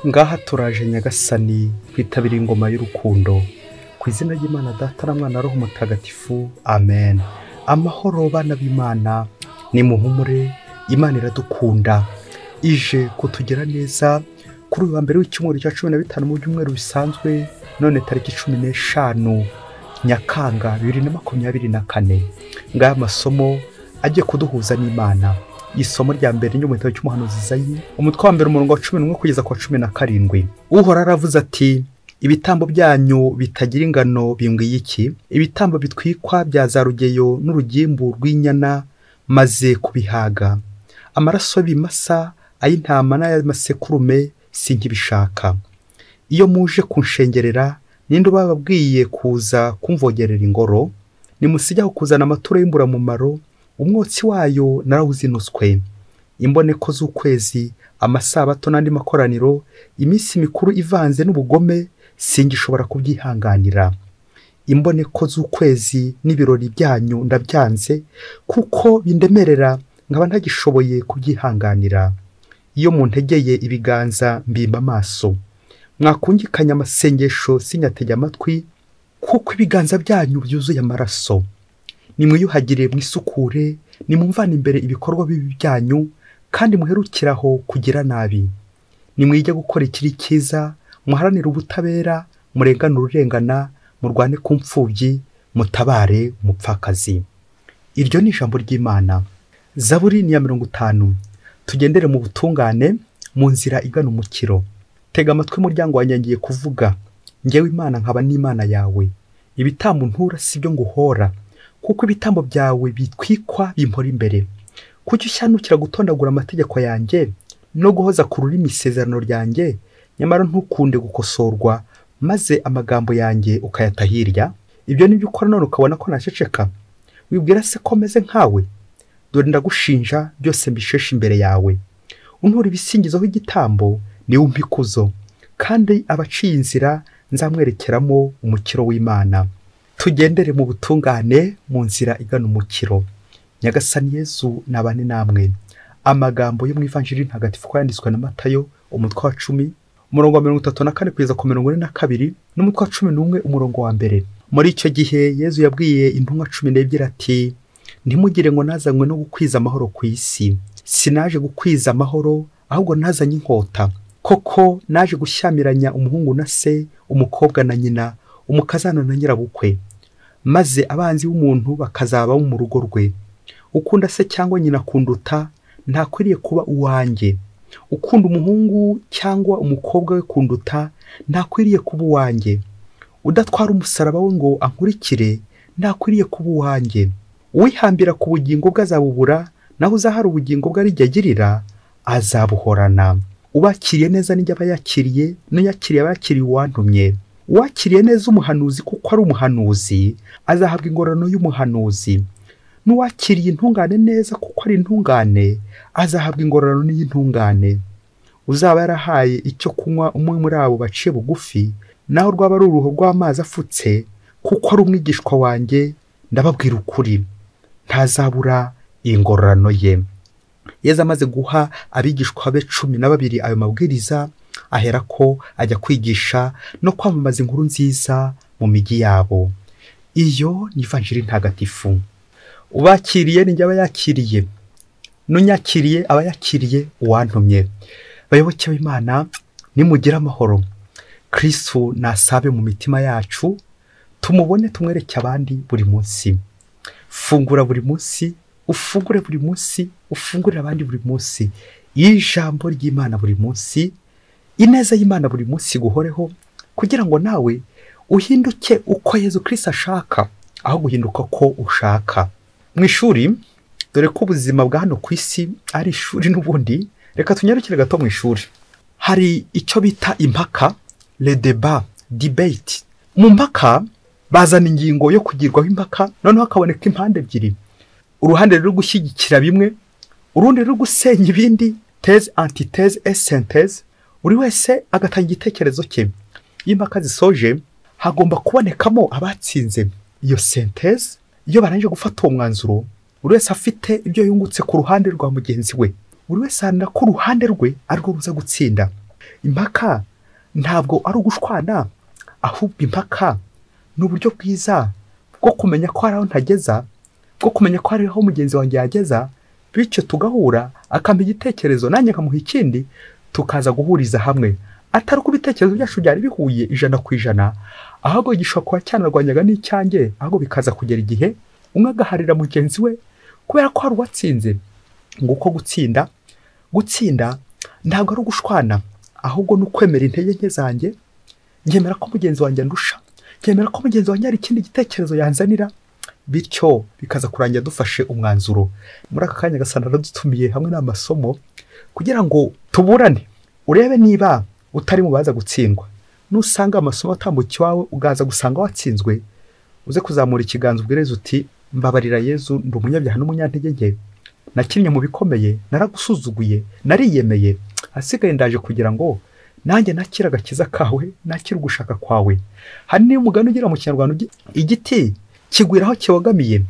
Ngaha turaje Nyagasani kwitabira ingoma y'urukundo. Ku izina ry'Imana Data na Mwana Roho Mutagatifu, amen. Amahoro bana b'Imana, nimuhumure, Imana iradukunda, ije kutugira neza. Kuri uyu wa mbere w'icyumweru cya 15 mu byumweru bisanzwe, none tariki 15 Nyakanga 2024. Ngaya amasomo agiye kuduhuza n'Imana. Isomo rya mbere ni mu gitabo cy'umuhanuzi Izayi, umutwe wa mbere umurongo wa 11 kugeza ku wa 17. Uhoraho aravuze ati: ibitambo byanyu bitagira ingano bimbwiye iki? Ibitambo bitwikwa bya za rugeyo n'urugimbu rw'inyana maze kubihaga. Amaraso y'ibimasa, ay'intama n'ay'amasekurume sinkibishaka. Iyo muje kunshengerera, ninde ubababwiye kuza kumvogerera ingoro? Nimusijyaho kuzana amaturo y'imburamumaro, umwotsi wayo narawuzinutswe. Imboneko z'ukwezi, amasabato n'andi makoraniro, iminsi mikuru ivanze n'ubugome, singishobora kubyihanganira. Imboneko z'ukwezi n'ibirori byanyu ndabyanze, kuko bindemerera nkaba ntagishoboye kubyihanganira. Iyo muntegeye ibiganza mbimba amaso, mwakungikanya amasengesho sinyatege amatwi, kuko ibiganza byanyu byuzuye amaraso. Nimwiyuhagire mwisukure, nimumvane imbere ibikorwa bibi byanyu, kandi muherukiraho kugira nabi. Nimwige gukora ikiri cyiza, muharanire ubutabera, murenganure urengana, murwane ku mfubyi, mutabare umupfakazi. Iryo ni ijambo ry'Imana. Zaburi ni ya 50. Tugendere mu butungane, mu nzira igana umukiro. Tega amatwi muryango wanjye ngiye kuvuga, njyewe Imana nkaba n'Imana yawe. Ibitambo ntura sibyo nguhora, kuko ibitambo byawe bitwikwa bimpora imbere. Kuki ushanukira gutondagura amategeko yanjye no guhoza ku rurimi isezerano ryanjye, nyamara ntukunde gukosorwa, maze amagambo yanjye ukayata hirya? Ibyo nibyo ukora none ukabona ko naceceka? Wibwira se ko meze nkawe? Dore ndagushinja, byose mbisheshe imbere yawe. Untura ibisingizo igitambo, niwe umpa ikuzo, kandi abaciye inzira nzamwerekeramo umukiro w'Imana. Tugendere mu butungane, mu nzira igana umukiro. Nyagasani Yezu nabane namwe. Amagambo yo mu Ivanjiri ntagatifu ko yanditswe na Matayo, umutwe wa 10 umurongo wa 34 kugeza ku 42, n'umutwe wa 11 umurongo wa 1. Muri icyo gihe Yezu yabwiye intumwa 12 ati: ntimugire ngo nazanywe no gukwiza amahoro ku isi. Sinaje gukwiza amahoro, ahubwo nazanye inkota. Koko naje gushyamiranya umuhungu na se, umukobwa na nyina, umukazana na nyirabukwe, maze abanzi b'umuntu bakazaba mu rugo rwe. Ukunda se cyangwa nyina kunduta ntakwiriye kuba uwanjye. Ukunda umuhungu cyangwa umukobwa we kunduta ntakwiriye kuba uwanjye. Udatwara umusaraba we ngo ankurikire ntakwiriye kuba uwanjye. Uwihambira ku bugingo bwe azabubura, naho uzahara ubugingo bwe arijya agirira azabuhorana. Ubakiriye neza nijya aba yakiriye, n'uyakiriye aba yakiriye uwantumye. Uwakiriye neza umuhanuzi kuko ari umuhanuzi, azahabwa ingororano y'umuhanuzi. N'uwakiriye intungane neza kuko ari intungane, azahabwa ingororano y'intungane. Uzaba yarahaye icyo kunywa umwe muri abo baciye bugufi, naho rwaba ari uruho rw'amazi afutse, kuko ari umwigishwa wanjye, ndababwira ukuri, ntazabura ingororano ye. Yezu amaze guha abigishwa be 12 ayo mabwiriza, ahera ko ajya kwigisha no kwamamaza inkuru nziza mu migi yabo. Iyo ni Ivanjiri ntagatifu. Ubakiriye ninjye aba yakiriye, n'unyakiriye aba yakiriye uwantumye. Bayoboke b'Imana, nimugire amahoro. Kristu nasabe mu mitima yacu, tumubone tumwereke abandi buri munsi. Fungura buri munsi, ufungure buri munsi, ufungurire abandi buri munsi. Ijambo ry'Imana buri munsi, ineza y'Imana buri munsi guhoreho, kugira ngo nawe uhinduke uko Yezu Kristo ashaka, aho guhinduka ko ushaka. Mu ishuri, dore ko ubuzima bwa hano ku isi ari ishuri n'ubundi, reka tunyarukire gato mu ishuri. Hari icyo bita impaka, le débat, debate. Mu mpaka bazana ingingo yo kugirwaho impaka, noneho hakaboneka impande ebyiri. Uruhande ruri gushyigikira bimwe, urundi ruri gusenya ibindi, thèse, antithèse et synthèse. Buri wese agatanga igitekerezo cye. Iyo impaka zisoje, hagomba kubonekamo abatsinze iyo synthèse. Iyo barangije gufata uwo mwanzuro, buri wese afite ibyo yungutse ku ruhande rwa mugenzi we. Buri wese aharanira ko uruhande rwe arirwo ruza gutsinda. Impaka ntabwo ari ugushwana, ahubwo impaka ni uburyo bwiza bwo kumenya ko hari aho ntageza, bwo kumenya ko hari aho mugenzi wanjye yageza, bityo tugahura akampa igitekerezo nanjye nkamuha ikindi, tukaza guhuriza hamwe. Atari uko ibitekerezo byacu byari bihuye 100%, ahubwo gishobora kuba cyanarwanyaga n'icyanjye, ahubwo bikaza kugera igihe umwe agaharira mugenzi we kubera ko hari uwatsinze. Nguko gutsinda. Gutsinda ntabwo ari ugushwana, ahubwo ni ukwemera intege nke zanjye, nkemera ko mugenzi wanjye andusha, nkemera ko mugenzi wanjye hari ikindi gitekerezo yanzanira, bityo bikaza kurangira dufashe umwanzuro. Muri aka kanya Nyagasani aradutumiye hamwe n'amasomo kugira ngo tuburane, urebe niba utari mu baza gutsindwa. Nusanga amasomo atambuka iwawe ugaza gusanga watsinzwe, uze kuzamura ikiganza ubwireze uti mbabarira Yezu, ndi umunyabyaha n'umunyantege nke, nakinnye mu bikomeye, naragusuzuguye, nariyemeye, asigaye ndaje kugira ngo nanjye nakira agakiza kawe, nakira ugushaka kwawe. Hari n'umugani ugira mu Kinyarwanda, igiti kigwira aho kibogamiye.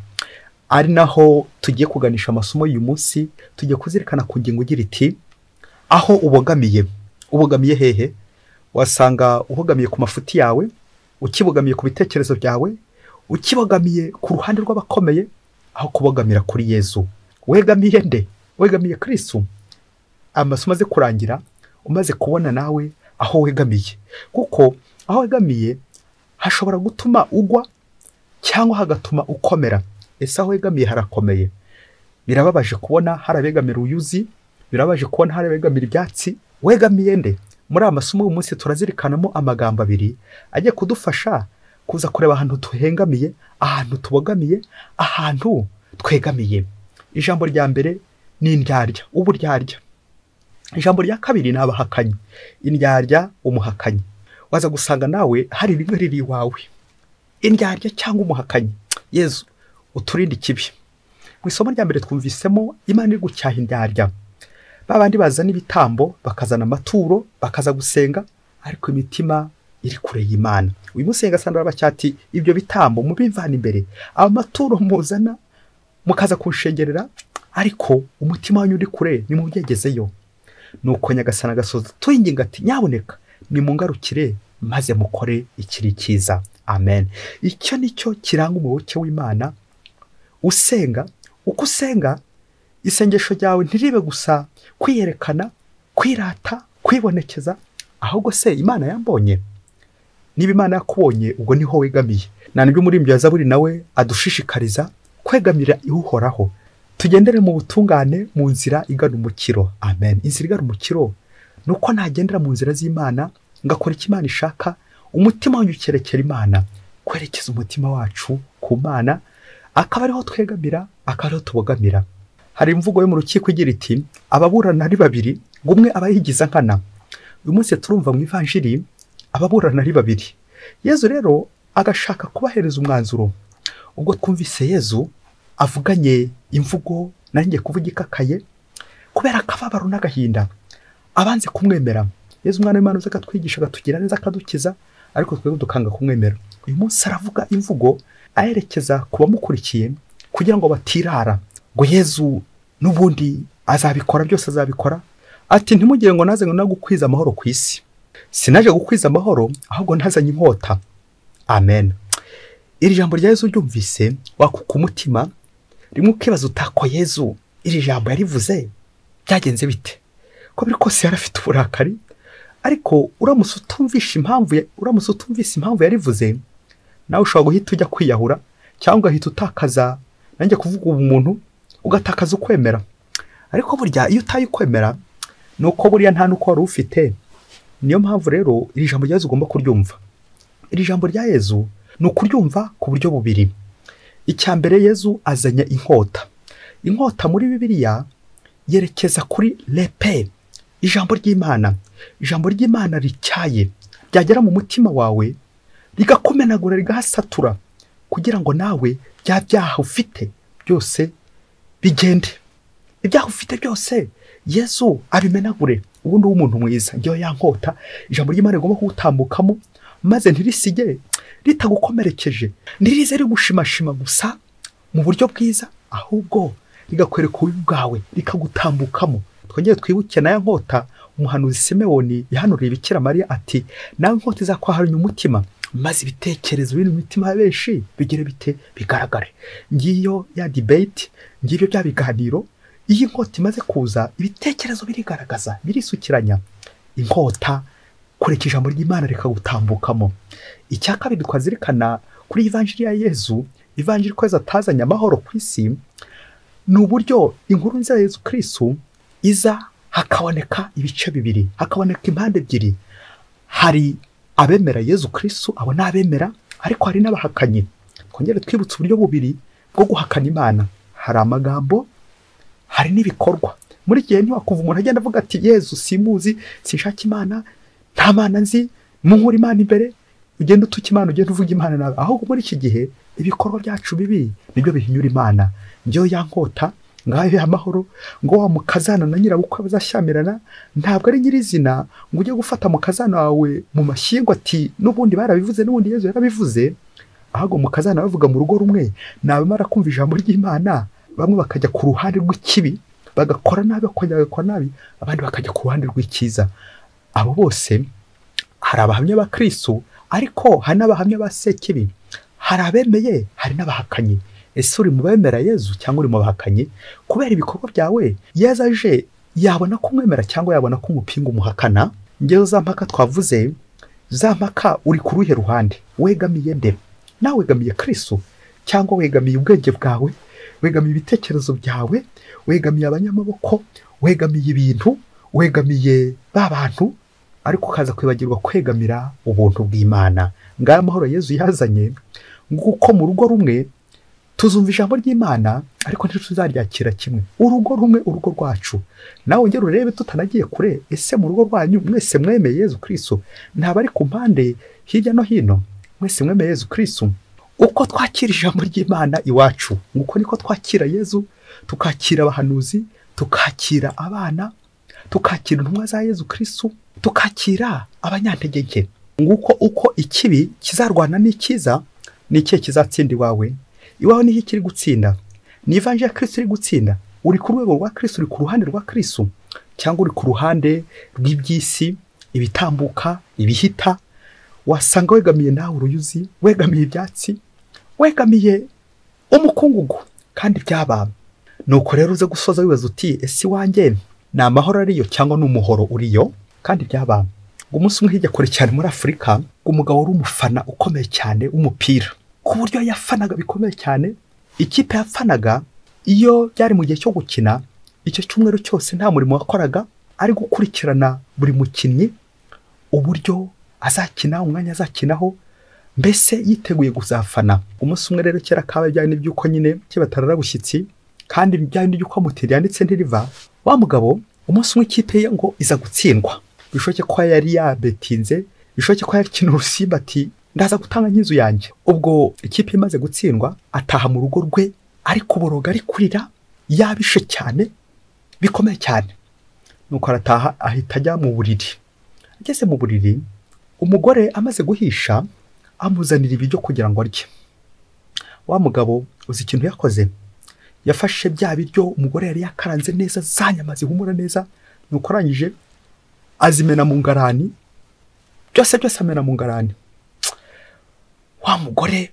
Ari naho tugiye kuganisha amasomo y'uyu munsi. Tugiye kuzirikana ku ngingo igira iti aho ubogamiye. Ubogamiye hehe? Wasanga ubogamiye ku mafuti yawe, ukibogamiye ku bitekerezo byawe, ukibogamiye ku ruhande rw'abakomeye, aho kubogamira kuri Yezu. Wegamiye nde? Wegamiye Kristo. Amasomo aze kurangira umaze kubona nawe aho wegamiye, kuko aho wegamiye hashobora gutuma ugwa cyangwa hagatuma ukomera. Ese aho wegamiye harakomeye? Birababaje kubona hari abegamira uyuzi, birababaje kubona hari abegamira ibyatsi. Wegamiye nde? Muri aya masomo y'uyu munsi turazirikanamo amagambo abiri agiye kudufasha kuza kureba ahantu tuhengamiye, ahantu tubogamiye, ahantu twegamiye. Ijambo rya mbere ni indyarya, uburyarya. Ijambo rya kabiri ni abahakanyi, indyarya, umuhakanyi. Waza gusanga nawe hari rimwe riri iwawe, indyarya cyangwa umuhakanyi. Yezu uturinde ikibi. Mu isomo rya mbere twumvisemo Imana iri gucyaha indyarya, babandi bazana ibitambo, bakazana amaturo, bakaza gusenga, ariko imitima iri kure y'Imana. Uyu munsi Nyagasani arabacyati ibyo bitambo mubivana imbere, amaturo muzana mukaza kunshengerera, ariko umutima wanyu uri kure, nimubyegezeyo. Nuko Nyagasani agasoza twinginga ati nyaboneka nimungarukire maze mukore ikiri cyiza. Amen. Icyo nicyo kiranga umuyoboke w'Imana usenga. Uko usenga, isengesho ryawe ntiribe gusa kwiyerekana, kwirata, kwibonekeza, ahubwo se Imana yambonye. Niba Imana yakubonye, ubwo niho wegamiye. Na nibyo umuririmbyi wa Zaburi nawe adushishikariza kwegamira Uhoraho, tugendere mu butungane, mu nzira igana umukiro. Amen. Inzira igana umukiro nuko nagendera mu nzira z'Imana, ngakora icyo Imana ishaka, umutima wanjye ukerekera Imana. Kwerekeza umutima wacu ku Mana, akaba ariho twegamira, akaba ariho tubogamira. Hari imvugo yo mu rukiko igira iti ababurana ari babiri, ngo umwe aba yigiza nkana. Uyu munsi turumva mu Ivanjiri ababurana ari babiri. Yezu rero agashaka kubahereza umwanzuro. Ubwo twumvise Yezu avuganye imvugo nanjye kuvuga ikakaye kubera akababaro n'agahinda, abanze kumwemera. Yezu umwana w'Imana uza akatwigisha, akatugira neza, akadukiza, ariko twebwe dukanga kumwemera. Uyu munsi aravuga imvugo ayerekeza ku bamukurikiye kugira ngo batirara ngo Yezu n'ubundi azabikora byose, azabikora. Ati ntimugire ngo naze ngo nagukwiza amahoro ku isi, sinaje gukwiza amahoro, ahubwo ntazanye inkota. Amen. Iri jambo rya Yezu ryumvise wakuka umutima, rimwe ukibaza utako Yezu iri jambo yarivuze byagenze bite? Ko biri kose yarafite uburakari, ariko uramutse utumvishe impamvu yarivuze, nawe ushobora guhita ujya kwiyahura, cyangwa ugahita utakaza, nanjye kuvuga ubumuntu, ugatakaza ukwemera. Ariko burya iyo utaye ukwemera, nuko buriya nta nuko wari ufite. Niyo mpamvu rero iri jambo rya Yezu ugomba kuryumva. Iri jambo rya Yezu ni ukuryumva ku buryo bubiri. Icya mbere, Yezu azanye inkota. Inkota muri Bibiliya yerekeza kuri lepe, ijambo ry'Imana. Ijambo ry'Imana ricyaye, ryagera mu mutima wawe rigakumenagura, rigahasatura, kugira ngo nawe bya byaha ufite byose bigende. Ibyaha ufite byose Yezu abimenagure. Ubundi w'umuntu mwiza, ngiyo ya nkota ijambo ry'Imana rigomba kugutambukamo, maze ntirisige ritagukomerekeje, ntirize rigushimashima gusa mu buryo bwiza, ahubwo rigakwereka ububi bwawe, rikagutambukamo. Twongere twibuke na ya nkota umuhanuzi Simewoni yahanuriye Bikira Mariya ati nawe inkota izakwaharanya umutima, maze ibitekerezo biri mu mitima ya benshi bigere bite bigaragare. Ngiyo ya debate, ngibyo bya biganiro. Iyi nkota imaze kuza ibitekerezo birigaragaza, birisukiranya. Inkota kureka ijambo ry'Imana rikagutambukamo. Icya kabiri twazirikana kuri Ivanjiri ya Yezu, Ivanjiri ko Yezu atazanye amahoro ku isi, ni uburyo inkuru nziza ya Yezu Kristu iza hakaboneka ibice bibiri, hakaboneka impande ebyiri. Hari abemera Yezu Kristu, abo ni abemera, ariko hari n'abahakanyi. Twongere twibutse uburyo bubiri bwo guhakana Imana. Hari amagambo, hari n'ibikorwa. Muri gihe ntiwakumva umuntu agenda avuga ati Yezu simuzi, sinshaka Imana, nta Mana nzi, munkura Imana imbere, ugenda utuka Imana, ugenda uvuga Imana nabi. Ahubwo muri iki gihe ibikorwa byacu bibi nibyo bihinyura Imana. Njyewe ya nkota ngayo amahoro, ngo wa mukazana na nyirabukwe bazashyamirana, ntabwo ari nyirizina ngo ujye gufata mukazana wawe mu mashyingo ati n'ubundi barabivuze, n'ubundi Yezu yarabivuze. Ahubwo mukazana bavuga mu rugo rumwe, nabamara kumva ijambo ry'Imana, bamwe bakajya ku ruhande rw'ikibi bagakora nabi, bakongera bagakora nabi, abandi bakajya ku ruhande rw'icyiza. Abo bose hari abahamya ba Kristu, ariko hari n'abahamya ba Sekibi. Hari abemeye, hari n'abahakanyi. Ese uri mu bemera Yezu cyangwa uri mu bahakanyi? Kubera ibikorwa byawe, Yezu aje yabona kumwemera cyangwa yabona kumupinga umuhakana? Ngewe za mpaka twavuze, za mpaka uri ku ruhe ruhande? Wegamiye nde? Nawe wegamiye Kristu cyangwa wegamiye ubwenge bwawe, wegamiye ibitekerezo byawe, wegamiye abanyamaboko, wegamiye ibintu, wegamiye ba bantu, ariko ukaza kwibagirwa kwegamira ubuntu bw'Imana. Ngaya amahoro Yezu yazanye, nguko mu rugo rumwe tuzumva ijambo ry'Imana ariko ntituzaryakira kimwe. Urugo rumwe, urugo rwacu. Nawe ongera urebe tutanagiye kure, ese mu rugo rwanyu mwese mwemeye Yezu Kristu? Ntabwo ari ku mpande hirya no hino, mwese mwemeye Yezu Kristu? Uko twakira ijambo ry'Imana iwacu, nguko niko twakira Yezu, tukakira abahanuzi, tukakira abana, tukakira intumwa za Yezu Kristu, tukakira abanyantege nke. Nguko uko ikibi kizarwana n'ikiza, ni ikihe kizatsinda iwawe? Iwawe niho kiri gutsinda? Ni Ivanjiri ya Kristu iri gutsinda? Uri ku rwego rwa Kristu, uri ku ruhande rwa Kristu, cyangwa uri ku ruhande rw'iby'isi, ibitambuka, ibihita? Wasanga wegamiye nawe uruyuzi, wegamiye ibyatsi, wegamiye umukungugu, kandi byaba. Nuko rero uze gusoza wibaza uti ese iwanjye ni amahoro ariyo cyangwa ni umuhoro uriyo? Kandi byaba. Umunsi umwe hirya kure cyane muri Afurika, umugabo wari umufana ukomeye cyane w'umupira, ku buryo yafanaga bikomeye cyane. Ikipe yafanaga iyo byari mu gihe cyo gukina, icyo cyumweru cyose nta murimo wakoraga, ari gukurikirana buri mukinnyi uburyo azakina, umwanya azakinaho, mbese yiteguye kuzafana. Umunsi umwe rero kera kabaye byari n'ibyuko nyine kibatarara bushyitsi, kandi byari n'ibyuko mutiri yanditse ntiriva. Wa mugabo umunsi umwe ikipe ye ngo iza gutsindwa, bishoke ko yari yabetinze, bishoke ko yari kino urusimba ati ndaza gutanga nk'inzu yanjye. Ubwo ikipe imaze gutsindwa ataha mu rugo rwe ari kuboroga, ari kurira, yabishe cyane bikomeye cyane. Nuko arataha ahita ajya mu buriri. Ageze mu buriri, umugore amaze guhisha amuzanira ibiryo kugira ngo arye. Wa mugabo uzi ikintu yakoze? Yafashe bya biryo umugore yari yakaranze neza, za nyama zihumura neza, nuko arangije azimena mu ngarani, byose byose amena mu ngarani. Wa mugore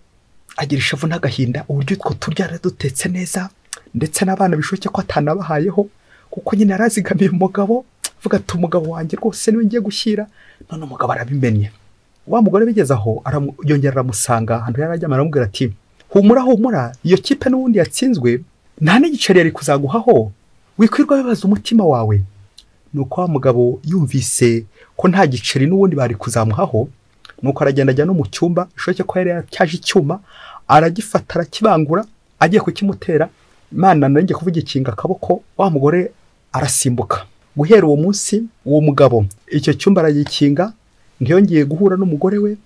agira ishavu n'agahinda uburyo utwo turya dutetse neza, ndetse n'abana bishoke ko atanabahayeho, kuko nyine yarazigamiye umugabo, avuga ati umugabo wanjye rwose niwe ngiye gushyira. None umugabo arabimennye. Wa mugore bigeze aho yongera aramusanga ahantu yari aryamye, aramubwira ati humura humura, iyo kipe n'ubundi yatsinzwe nta n'igiceri yari kuzaguhaho, wikwirwa bibaza umutima wawe. Nuko wa mugabo yumvise ko nta giceri n'ubundi bari kuzamuhaho, nuko aragenda ajya no mu cyumba, bishoboke ko yari yatyaje icyuma, aragifata arakibangura, agiye kukimutera. Imana nanjye kuvuga ikinga akaboko, wa mugore arasimbuka. Guhera uwo munsi uwo mugabo icyo cyumba aragikinga, ntiyongeye guhura n'umugore we.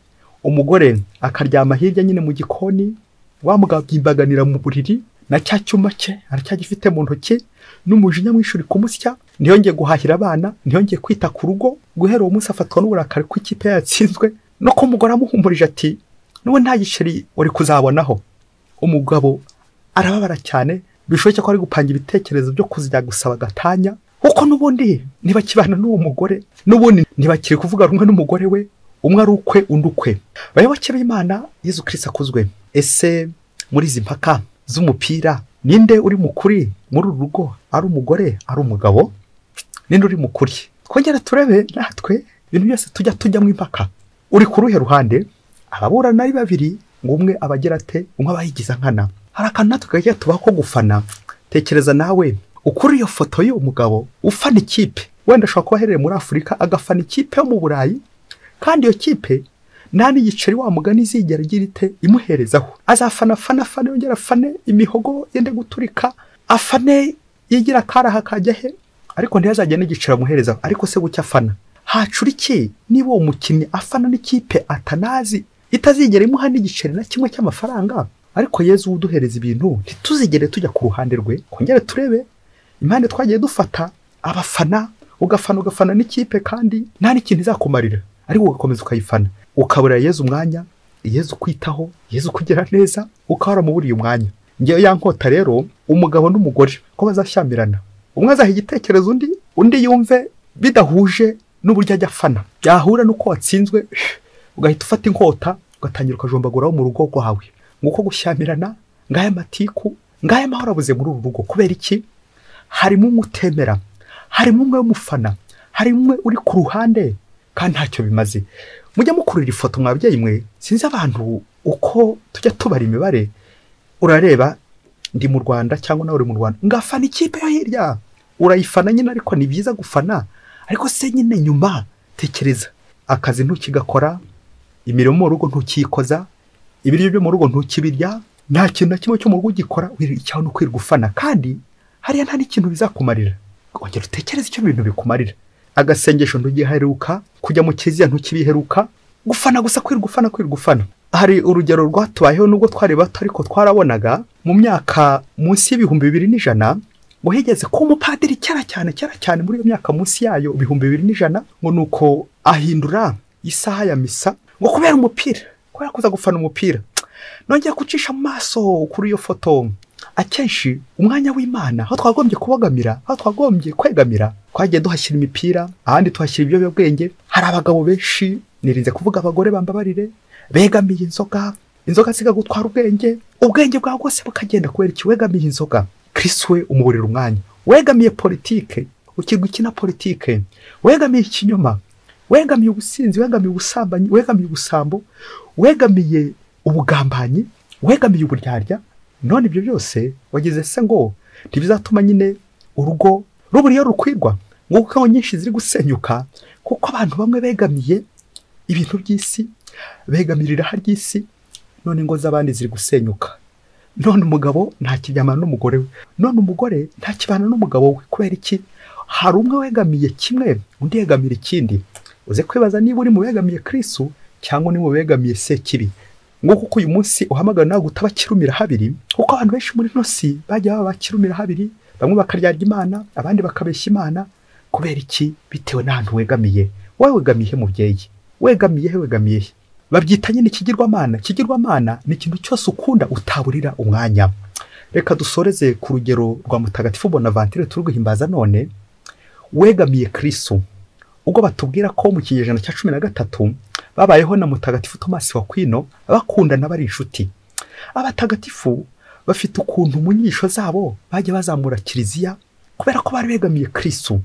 Umugore akaryama hirya nyine mu gikoni, wa mugabo abyimbaganira mu buriri na cya cyuma cye aracyagifite mu ntoki, n'umujinya mwinshi uri kumusya. Ntiyongeye guhahira abana, ntiyongeye kwita ku rugo. Guhera uwo munsi afatwa n'uburakari ko ikipe yatsinzwe, no ko umugore amuhumurije ati n'ubu nta giceri uri kuzabonaho. Umugabo arababara cyane, bishoboke ko ari gupanga ibitekerezo byo kuzajya gusaba gatanya. Kuko n'ubundi ntibakibana n'uwo mugore, n'ubundi ntibakiri kuvuga rumwe n'umugore we, umwe ari ukwe undi ukwe. Bayoboke b'Imana, Yezu Kristo akuzwe. Ese muri izi mpaka z'umupira ninde uri mukuri muri uru rugo? Ari umugore, ari umugabo? Ninde uri mukuri? Twongere turebe natwe ibintu byose tujya tujyamo impaka. Uri ku ruhe ruhande? Ababurana ari babiri, ngo umwe abagira ate, umwe abayigiza nkana. Hari akantu natwe kajya tubaho ko gufana. Tekereza nawe ukuri iyo foto y'uwo mugabo ufana ikipe, wenda ashobora kuba aherereye muri Afurika agafana ikipe yo mu Burayi, kandi iyo kipe nta n'igiceri wa mugani izigera igira ite imuherezaho. Azafana fana fana, yongera afane imihogo yende guturika, afane yigira akaraha kajya he, ariko ntiyazajya n'igiceri amuherezaho. Ariko se gucya afana hacura iki niba uwo mukinnyi afana n'ikipe atanazi itazigera imuha n'igiceri na kimwe cy'amafaranga? Ariko Yezu uduhereza ibintu, ntituzigere tujya ku ruhande rwe. Kongere turebe impande twagiye dufata abafana, ugafana ugafana n'ikipe kandi nta n'ikintu izakumarira, ariko ugakomeza ukayifana, ukaburira Yezu umwanya, Yezu kwitaho, Yezu kugira neza, ukaba waramuburiye umwanya. Ngewe ya nkota rero, umugabo n'umugore ko bazashyamirana, umwe azaha igitekerezo undi, undi yumve bidahuje n'uburyo ajya afana, byahura n'uko watsinzwe ugahita ufata inkota ugatangira ukajombaguraho mu rugo rwawe. Nguko gushyamirana, ngaya matiku, ngaya mahoro abuze muri uru rugo. Kubera iki? Harimo umwe utemera, harimo umwe w'umufana, harimo umwe uri ku ruhande kandi ntacyo bimaze. Mujya mukurira ifoto mwabyeyi mwe, sinzi abantu uko tujya tubara imibare. Urareba ndi mu Rwanda cyangwa nawe uri mu Rwanda, ngafana ikipe yo hirya, urayifana nyine, ariko ni byiza gufana, ariko se nyine nyuma tekereza akazi ntukigakora, imirimo mu rugo ntukikoza, ibiryo byo mu rugo ntukibirya, nta kintu na kimwe cyo mu rugo ugikora, icyaho ni ukwirwa ufana, kandi hariya nta n'ikintu bizakumarira. Ongera utekereze icyo bintu bikumarira. Agasengesho ntugiheruka, kujya mu kiliziya ntukibiheruka, gufana gusa, kwirwa ufana, kwirwa ufana. Hari urugero rwatubayeho nubwo twari bato, ariko twarabonaga mu myaka munsi y'2100 ngo higeze ko umupadiri kera cyane kera cyane muri iyo myaka munsi yayo 2100, ngo nuko ahindura isaha ya misa ngo kubera umupira, kubera kuza gufana umupira. Nongeye kucisha amaso kuri iyo foto. Akenshi umwanya w'Imana aho twagombye kubogamira, aho twagombye kwegamira, twagiye duhashyira imipira, ahandi tuhashyira ibiyobyabwenge. Hari abagabo benshi, nirinze kuvuga abagore bambabarire, begamiye inzoga, inzoga zikagutwara ubwenge, ubwenge bwawe bwose bukagenda kubera iki? Wegamiye inzoga. Kristo we umuburira umwanya. Wegamiye politike, ukirwa ikina politike, wegamiye ikinyoma, wegamiye ubusinzi, wegamiye ubusambanyi, wegamiye ubusambo, wegamiye ubugambanyi, wegamiye uburyarya. None ibyo byose wagize se ngo ntibizatuma nyine urugo rubura iyo rukwirwa, nguko nyinshi ziri gusenyuka kuko abantu bamwe begamiye ibintu by'isi, begamirira iraha ry'isi, none ingo z'abandi ziri gusenyuka. None umugabo ntakiryamana n'umugore we, none umugore ntakibana n'umugabo we. Kubera iki? Hari umwe wegamiye kimwe, undi yegamira ikindi. Uze kwibaza niba uri mu begamiye Kristo cyangwa ni mu begamiye Sekibi. Ngo kuko uyu munsi uhamagara nawe gutaba kirumira habiri, kuko abantu benshi muri nosi bajya baba kirumira habiri, bamwe bakaryarya Imana, abandi bakabeshya Imana. Kubera iki? Bitewe n'ahantu wegamiye. Wowe wegamiye mubyeyi, wegamiye he? Wegamiye he? Babyita nyine ikigirwamana. Ikigirwamana ni ikintu cyose ukunda utaburira umwanya. Reka dusoreze ku rugero rwa Mutagatifu Bonaventure turi guhimbaza none, wegamiye Kristo. Ubwo batubwira ko mu kinyejana cya 13 babayeho na Mutagatifu Thomas wa Aquino, bakundana bari inshuti. Abatagatifu bafite ukuntu mu nyigisho zabo bajya bazamura kiliziya kubera ko bari begamiye Kristo,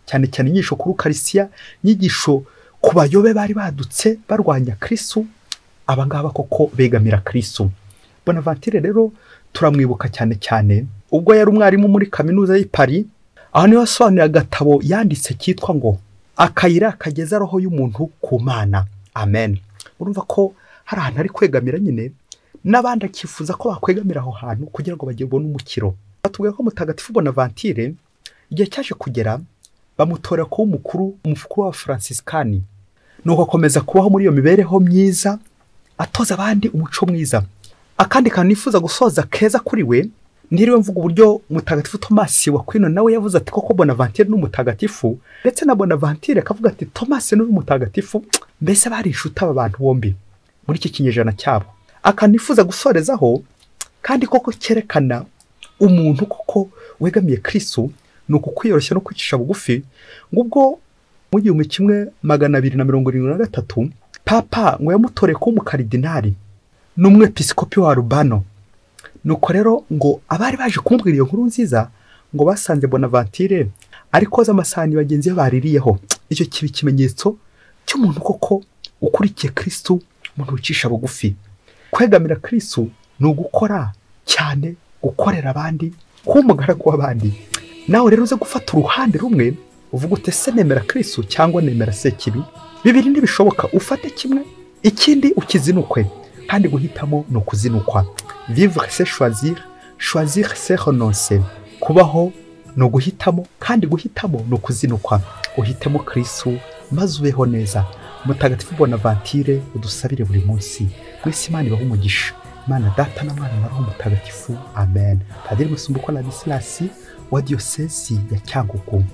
cyane cyane inyigisho kuri Ukarisiya, inyigisho ku bayobe bari badutse barwanya Kristo. Abangaba koko begamira Kristo. Bonaventure rero turamwibuka cyane cyane ubwo yari umwarimu muri kaminuza y'i Paris, aho niho yasobanuye agatabo yanditse kitwa ngo akayira kageza roho y'umuntu ku Mana. Amen. Urumva ko hari ahantu ari kwegamira nyine, n'abandi akifuza ko bakwegamira aho hantu kugira ngo bagire umukiro. Batubwiye ko Mutagatifu Bonaventure igihe cyaje kugera bamutora kuba umukuru wa Fransiskani, nuko akomeza kubaho muri iyo mibereho myiza, atoza abandi umuco mwiza. Akandi kantu nifuza gusoza keza kuri we, ntiriwe mvuga uburyo Mutagatifu Thomas wa Aquino nawe yavuze ati koko Bonaventure ni umutagatifu, ndetse na Bonaventure akavuga ati Thomas ni umutagatifu. Mbese bari inshuti aba bantu bombi muri iki kinyejana cyabo. Akantu nifuza gusorezaho kandi koko cyerekana umuntu koko wegamiye Kristo, Ni uku kwiyoroshya no kwicisha bugufi. Ngo ubwo mu 1273 Papa ngo yamutoreye kuba umukaridinari n'umwepiskopi wa Rubano. Nuko rero ngo abari baje kumubwira iyo nkuru nziza ngo basanze Bonaventure ariko koza amasahani bagenzi be baririyeho. Icyo kiba ikimenyetso cy'umuntu koko ukurikiye Kristu, umuntu wicisha bugufi. Kwegamira Kristu ni ugukora cyane, gukorera abandi, kuba umugaragu w'abandi. Nawe rero uze gufata uruhande rumwe uvuga ute se nemera Kristu cyangwa nemera Sekibi? Bibiri ntibishoboka, ufate kimwe ikindi ukizinukwe. Kandi guhitamo ni ukuzinukwa. Vivre c'est choisir, choisir c'est renoncer. Kubaho ni uguhitamo, kandi guhitamo ni ukuzinukwa. Uhitemo Kristu maze ubeho neza. Mutagatifu Bonaventure udusabire buri munsi. Mwese Imana ibahe umugisha. Imana Data na Mwana na Roho Mutagatifu. Amen. Padiri Masumbuko Ladislas wa Diyosezi ya Cyangugu.